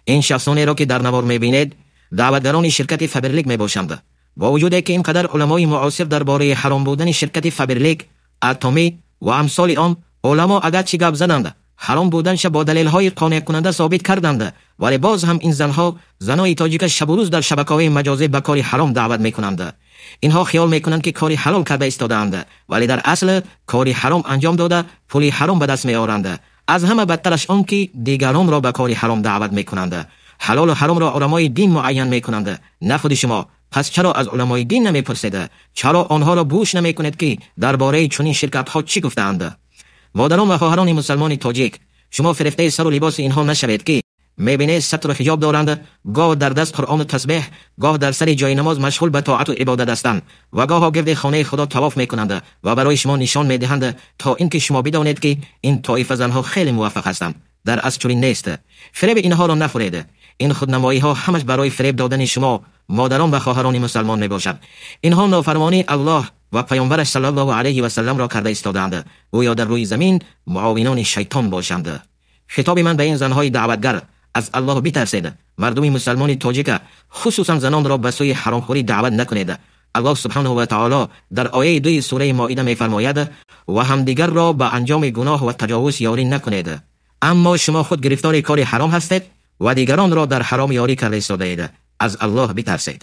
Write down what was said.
Ин шахсонеро ки дар навор мебинед, даъватгарони ширкати Фаберлик мебошанд. Бо вуҷуде ки ин қадар уламои муосир дар бораи ҳаром будани ширкати Фаберлик, Атомӣ ва амсоли он уламо агарчи гап заданд, ҳаром буданша бо далелҳои қонеъкунанда собит карданд, вале боз ҳам ин занҳо занои тоҷика шабу рӯз дар шабакаҳои маҷозӣ ба кори ҳаром даъват мекунанд. Инҳо хиёл мекунанд, ки кори ҳалол карда истодаанд, вале дар асл кори ҳаром анҷом дода, пули ҳаром ба даст меоранд. Аз ҳама бадтараш он ки дигаронро ба кори ҳаром даъват мекунанд. Ҳалолу ҳаромро уламои дин муайян мекунанд, на худи шумо. Пас чаро аз уламои дин намепурсед? Чаро онҳоро гӯш намекунед, ки дар бораи чунин ширкатҳо чӣ гуфтаанд? Модарон ва хоҳарони мусалмони тоҷик, шумо фирефтаи сару либоси инҳо нашавед, ки мебинед сатру ҳиҷоб доранд, гоҳ дар даст Қуръону тасбеҳ, гоҳ дар сари ҷои намоз машғул ба тоату ибодат ҳастанд ва гоҳо гирди хонаи Худо тавоф мекунанд ва барои шумо нишон медиҳанд, то ин ки шумо бидонед, ки ин тоифа занҳо хеле муваффақ ҳастанд. Дар асл чунин нест. Фиреби инҳоро нахӯред. Ин худнамоиҳо ҳамаш барои фиреб додани шумо, модарон ва хоҳарони мусалмон мебошад. Инҳо нофармонии Аллоҳ ва паёмбараш саллаллоҳу алайҳи васалламро карда истодаанд, гӯё дар рӯи замин муовинони шайтон бошанд. Хитоби ман ба ин занҳои даъватгар: аз Аллоҳ битарсед. Мардуми мусалмони тоҷика, хусусан занонро ба сӯи ҳаромхӯрӣ даъват накунед. Аллоҳ субҳанаҳу ва таоло дар ояи 2 сураи Моида мефармояд: ва ҳамдигарро ба анҷоми гуноҳ ва таҷовуз ёрӣ накунед. Аммо шумо худ гирифтори кори ҳаром ҳастед ва дигаронро дар ҳаром ёрӣ карда истодаед. Аз Аллоҳ битарсед.